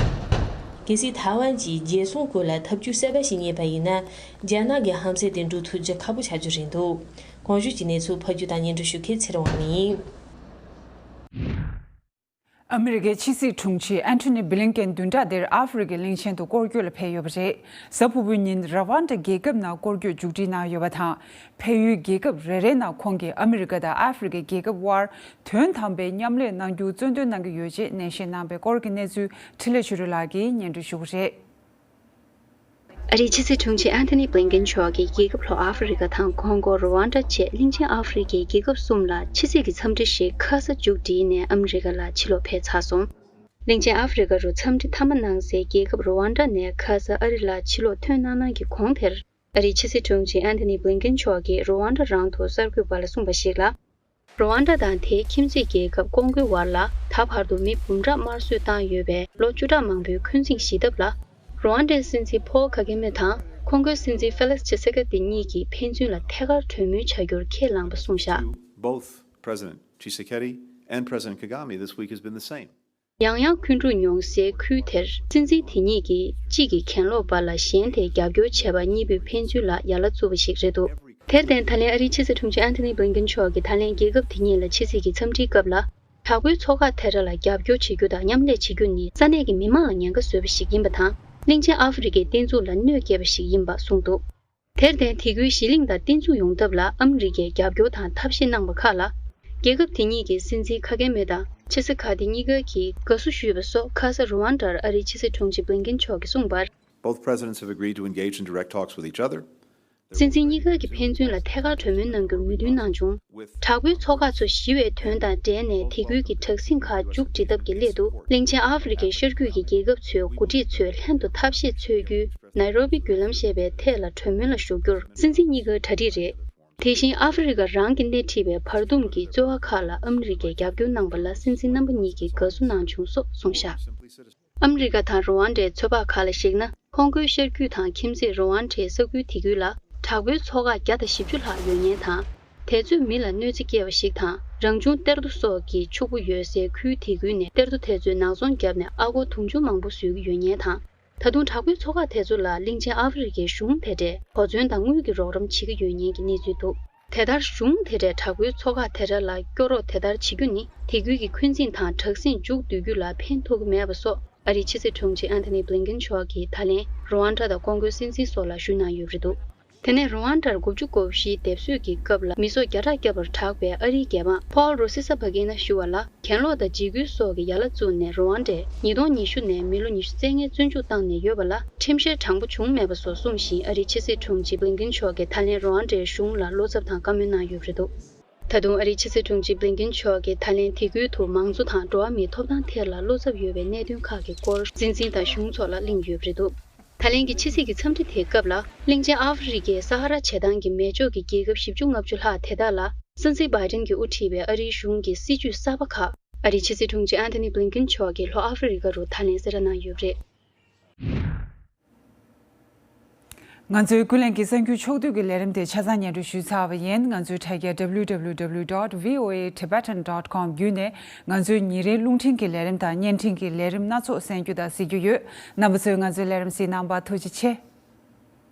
གལ་སྲིད་ཐའེ་ཝན་གྱིས་རྒྱལ་སྲུང་སྐོར་ལ་ཐབས་ཇུས་གསར་པ་ཞིག་རྙེད་པ་ཡིན་ན། རྒྱ་ནག་གི་ཧམ་སེམས་དེ་འགྲུབ་ཐུབ་རྒྱུ་ཁག་པོ་ཆགས་རྒྱུ་རེད་འདུག། གོང་ཞུས་ཀྱི་གནས་ཚུལ་ཕབ་སྒྱུར་དང་སྙན་སྒྲོན་ཞུ་མཁན་ཚེ་རིང་དབང་མིན་ཡིན། ཨ་མི་རི་ཀའི་ཕྱི་སྲིད་དྲུང་ཆེ་ཨན་ཐོ་ནི་བྷི་ལིན་ཀེན་བདུན་ཕྲག་འདིར་ཨ་ཧྥེ་རི་ཁའི་གླིང་ཆེན་དུ་སྐོར་སྐྱོད་ལ་ཕེབས་ཡོད་པ་རེད། གཟའ་ཕུར་བུའི་ཉིན་ར་ཝན་ཌ་རྒྱལ་ཁབ་ནང་སྐོར་སྐྱོད་མཇུག་སྒྲིལ་གནང་ཡོད་པ་དང་། ཕེབས་ཡུལ་རྒྱལ་ཁབ་རེ་རེའི་ནང་ཁོང་གིས་ཨ་མི་རི་ཀ་དང་ཨ་ཧྥེ་རི་ཁའི་རྒྱལ་ཁབ་དབར་དོན་དམ་པའི་མཉམ་ལས་གནང་རྒྱུ་རྩོད་འདོན་གནང་གི་ཡོད་ཅེས་ནན་བཤད་གནང་བའི་སྐོར་གྱི་གནས་ཚུལ་འཕྲིན་ལས་ཆོས་སྒྲོན་ལགས་ཀྱིས་སྙན་སྒྲོན་ཞུ་གི་རེད། ཨ་རིའི་ཕྱི་སྲིད་དྲུང་ཆེ་ཨན་ཐོ་ནི་བྷི་ལིན་ཀེན་མཆོག་གིས་རྒྱལ་ཁབ་ལྷོ་ཨ་ཧྥེ་རི་ཁ་དང་ཀོང་གོ། རུ་ཝན་ཌ་བཅས་གླིང་ཆེན་ཨ་ཧྥེ་རི་ཁའི་རྒྱལ་ཁབ་གསུམ་ལ་ཕྱི་སྲིད་ཀྱི་འཚམས་འདྲི་ཞིག་ཁ་ས་མཇུག་སྒྲིལ་ནས་ཨ་མི་རི་ཀ་ལ་ཕྱིར་ལོག་ཕེབས་ཚར་སོང་། གླིང་ཆེན་ཨ་ཧྥེ་རི་ཁ་རུ་འཚམས་འདྲི་མཐའ་མ་གནང་སའི་རྒྱལ་ཁབ་རུ་ཝན་ཌ་ནས་ཁ་ས་ཨ་རི་ལ་ཕྱིར་ལོག་ཐོན་གནང་གནང་གི་གོང་དེར། ཨ་རིའི་ཕྱི་སྲིད་དྲུང་ཆེ་ཨན་ཐོ་ནི་བྷི་ལིན་ཀེན་མཆོག་གིས་རུ་ཝན་ཌ་རང་དུ་གསར་འགོད་པ་ལ་གསུངས་པ་ཞིག་ལ། རུ་ཝན་ཌ་དང་དེའི་ཁྱིམ་མཚེས་རྒྱལ་ཁབ་ཀོང་གོའི་བར་ལ་ད་བར་དུ་མི་འབུམ་ཕྲག་དམར་གསོད་བཏང་ཡོད་པའི་ལོ་བཅུ་ཕྲག་མང་པོའི་འཁོན་འཛིང་ཞི་ཐབས་ལ། རུ་ཝན་ཌའི་སྲིད་འཛིན་ཕོལ་ཁ་གེ་མེ་དང་ཀོང་གོའི་སྲིད་འཛིན་ཧྥེ་ལེགས་ཆེ་སེ་ཀེ་ཏི་གཉིས་ཀྱིས་ཕན་ཚུན་ལ་ཐད་ཀར་གྲོས་མོལ་བྱ་རྒྱུར་ཁས་བླངས་པ་གསུངས་བཞག། To both President Tshisekedi and President Kagame this week has been the same. ཡང་ཡང་འཁོན་འཁྲུག་མྱོང་སའི་ཁུལ་དེར་སྲིད་འཛིན་དེ་གཉིས་ཀྱིས་གཅིག་གིས་གྱེན་ལོག་པ་ལ་གཞན་དེས་རྒྱབ་སྐྱོར་བྱས་པ་གཉིས་པོས་ཕན་ཚུན་ལ་ཡ་ལ་བཙུགས་པ་ཞིག་རེད་འདུག། དེར་བརྟེན་ད་ལན་ཨ་རིའི་ཕྱི་སྲིད་དྲུང་ཆེ་ཨན་ཐོ་ནི་བྷི་ལིན་ཀེན་མཆོག་གིས་ད་ལན་རྒྱལ་ཁབ་དེ་གཉིས་ལ་ཕྱི་སྲིད་ཀྱི་འཚམས་འདྲིའི་སྐབས་ལ། དྲག་པོའི་ཚོགས་ཁག་དེ་འདྲ་ལ་རྒྱབ་སྐྱོར་བྱེད་རྒྱུ་དང་མཉམ་ལས་བྱེད་རྒྱུ་ནི་ས་གནས་ཀྱི་མི་མང་ལ་ཉེན་ཁ་བཟོས་པ་ཞིག་ཡིན་པ་དང་། གླིང་ཆེན་ཨ་ཧྥེ་རི་ཁའི་བརྟན་ཚུགས་ལ་གནོད་སྐྱེལ་བ་ཞིག་ཡིན་པ་གསུངས་འདུག། དེར་བརྟེན་དེ་ཁུལ་ཞི་ལྷིང་དང་བརྟན་ཚུགས་ཡོང་ཐབས་ལ་ཨ་མི་རི་ཀས་རྒྱབ་སྐྱོར་དང་ཐབས་ཤེས་གནང་བ་ཁག་ལ། རྒྱལ་ཁབ་དེ་གཉིས་ཀྱི་སྲིད་འཛིན་ཁ་གེ་མེ་དང་ཆེ་སི་ཁ་ཏི་གཉིས་ཀ་གིས་དགའ་བསུ་ཞུས་པ་སོགས་ཁ་ས་རུ་ཝན་ཌར་ཨ་རིའི་ཕྱི་སྲིད་དྲུང་ཆེ་བྷི་ལིན་ཀེན་མཆོག་གིས་གསུངས་པར། Both presidents have agreed to engage in direct talks with each other. སྲིད་འཛིན་གཉིས་ཀ་གིས་ཕན་ཚུན་ལ་ཐད་ཀར་གྲོས་མོལ་གནང་རྒྱུར་མོས་མཐུན་གནང་བྱུང་། དྲག་པོའི་ཚོགས་ཁག་ཚོ་ཞི་བའི་དོན་དང་འབྲེལ་ནས་དེ་ཁུལ་གྱི་དྲག་ཟིང་ཁག་མཇུག་སྒྲིལ་ཐབས་ཀྱི་སླད་དུ་གླིང་ཆེན་ཨ་ཧྥེ་རི་ཁའི་ཤར་རྒྱུད་ཀྱི་རྒྱལ་ཁབ་ཚོའི་འགོ་ཁྲིད་ཚོས་ལྷན་དུ་ཐབས་ཤེས་འཚོལ་རྒྱུའི་ནཱི་རོ་པི་བརྒྱུད་ལམ་ཞེས་པའི་ཐད་ལ་གྲོས་མོལ་ལ་ཞུགས་རྒྱུར་སྲིད་འཛིན་གཉིས་ཀའི་གྲ་སྒྲིག་རེད། དེ་བཞིན་ཨ་ཧྥེ་རི་ཁ་རང་གིས་སྣེ་ཁྲིད་པའི་བར་འདུམ་གྱི་རྩོད་པ་ཁག་ལ་ཨ་མི་རི་ཀས་རྒྱབ་སྐྱོར་གནང་པ་ལ་སྲིད་འཛིན་རྣམ་པ་གཉིས་ཀྱིས་དགའ་བསུ་གནང་བྱུང་སོགས་གསུངས་བཞག། ཨ་མི་རི་ཀ་དང་རུ་ཝན་ཌའི་ཚོད་དཔག་ཁག་ལ་གཞིགས་ན། ཀོང་གོའི་ཤར་རྒྱུད་དང་ཁྱིམ་མཚེས་རུ་ཝན་ཌའི་ས་ཁུལ་དེ་ཁུལ་ལ། དྲག་པོའི་ཚོགས་ཁག་བརྒྱ་དང་བཞི་བཅུ་ལྷག་ཡོད་ཉེན་དང་། དེ་ཚོས་མི་ལ་གནོད་འཚེ་སྐྱེལ་བ་ཞིག་དང་། རང་བྱུང་གཏེར་རྡོ་སོགས་ཀྱི་ཕྱུག་པོ་ཡོད་སའི་ཁུལ་དེ་ཁུལ་ནས་གཏེར་རྡོ་དེ་ཚོས་ནག་ཚོང་བརྒྱབ་ནས་ཨ་སྒོར་དུང་ཕྱུར་མང་པོ་བཟོས་ཀྱི་ཡོད་ཉེན་དང་། ད་དུང་དྲག་པོའི་ཚོགས་ཁག་དེ་ཚོ་ལ་གླིང་ཆེན་ཨ་ཧྥེ་རི་ཁའི་གཞུང་དེ་གྲས་གོ་མཚོན་དང་དངུལ་གྱི་རོགས་རམ་བྱེད་ཀྱི་ཡོད་ཉེན་གྱི་གནས་ཚུལ་འདུག། དེ་ལྟར་གཞུང་དེ་གྲས་དྲག་པོའི་ཚོགས་ཁག་དེ་ར་ལ་སྐྱོ་རོགས་དེ་ལྟར་བྱེད་རྒྱུ་ནི་དེ་ཁུལ་གྱི་འཁོན་འཛིན་དང་དྲག་ཟིང་མཇུག་བསྡུ་རྒྱུ་ལ་ཕན་ཐོགས་ཀྱི་མེད་པ་སོགས་ཨ་རིའི་ཕྱི་སྲིད་དྲུང་ཆེ་ཨན་ཐོ་ནི་བྷི་ལིན་ཀེན་མཆོག་གིས་ད་ལན་རུ་ཝན་ཌ་དང་ཀོང་གོའི་སྲིད་འཛིན་སོགས་ལ་ཞུ་གནང་ཡོད་པ་རེད་འདུག། དེ་ནས་རུ་ཝང་ཌར་དགུ་བཅུ་གོ་བཞིའི་སྡེབ་གསོད་ཀྱི་སྐབས་ལ་མི་སྲོག་བརྒྱ་ཕྲག་བརྒྱ་བར་གྲགས་པའི་ཨ་རིའི་རྒྱལ་འབངས་ཕོལ་རོ་སི་ས་བྷ་གི་ན་ཞུ་བ་ལ། གྱེན་ལོག་དང་འཇིགས་སྐུལ་སོགས་ཀྱི་ཡ་ལ་བཙུགས་ནས་རུ་ཝང་ཌར་ཉིས་སྟོང་ཉི་ཤུ་ནས་མི་ལོ་ཉི་ཤུ་རྩ་ལྔའི་བཙོན་འཇུག་བཏང་ནས་ཡོད་པ་ལ་ཁྲིམས་བཤེར་དྲང་པོ་བྱུང་མེད་པ་སོགས་གསུངས་ཤིང་། ཨ་རིའི་ཕྱི་སྲིད་དྲུང་ཆེ་བྷི་ལིན་ཀིན་མཆོག་གིས་ད་ལན་རུ་ཝང་ཌའི་གཞུང་ལ་བློ་འཚབ་དང་བཀའ་མོལ་གནང་ཡོད་པ་རེད་འདུག་ད་དུང་ཨ་རིའི་ཕྱི་སྲིད་དྲུང་ཆེ་བྷི་ལིན་ཀིན་མཆོག་གིས་ད་ལན་དེ་ཁུལ་དུ་མང་གཙོ་དང་འགྲོ་བ་མིའི་ཐོབ་ཐང་ཐད་ལ་བློ་འཚབ་ཡོད་པའི་གནད་དོན་ཁག་གི་སྐོར་སྲིད་འཛིན་དང་གཞུང་ཚོ་ལ་གླེང་ཡོད་པ་རེད་འདུག་ད་ལན་གྱི་ཕྱི་སྲིད་ཀྱི་འཚམས་འདྲི་དེའི་སྐབས་ལ། གླིང་ཆེན་ཨ་ཧྥེ་རི་ཁའི་ས་ཧ་ར་བྱེ་ཐང་གི་མེ་སྒྱོགས་ཀྱི་རྒྱལ་ཁབ་བཞི་བཅུ་ལྔ་བཅུ་ལྷག་དེ་དག་ལ། སྲིད་འཛིན་བྷའི་ཌེན་གྱིས་དབུ་ཁྲིད་པའི་ཨ་རིའི་གཞུང་གི་སྲིད་ཇུས་གསར་པ་ཁག་ཨ་རིའི་ཕྱི་སྲིད་དྲུང་ཆེ་ཨན་ཐོ་ནི་བྷི་ལིན་ཀིན་མཆོག་གིས་ལྷོ་ཨ་ཧྥེ་རི་ཁ་རུ་ད་ལན་གསལ་བསྒྲགས་གནང་ཡོད་པ་རེད། ང་ཚོའི་ཀུན་གླེང་གི་གསར་འགྱུར་ཕྱོགས་བསྡུས་ཀྱི་ལས་རིམ་དེ་ཆ་ཚང་སྙན་སྒྲོན་ཞུས་ཚར་བ་ཡིན། ང་ཚོའི་དྲ་རྒྱ་W W W dot V O A Tibetan dot com བརྒྱུད་ནས་ང་ཚོའི་ཉིན་རེའི་རླུང་འཕྲིན་གྱི་ལས་རིམ་དང་བརྙན་འཕྲིན་གྱི་ལས་རིམ་སྣ་ཚོགས་གསན་རྒྱུ་དང་གཟིགས་རྒྱུ་ཡོད། རྣམ་པ་ཚོས་ང་ཚོའི་ལས་རིམ་གཟིགས་གནང་བར་ཐུགས་རྗེ་ཆེ།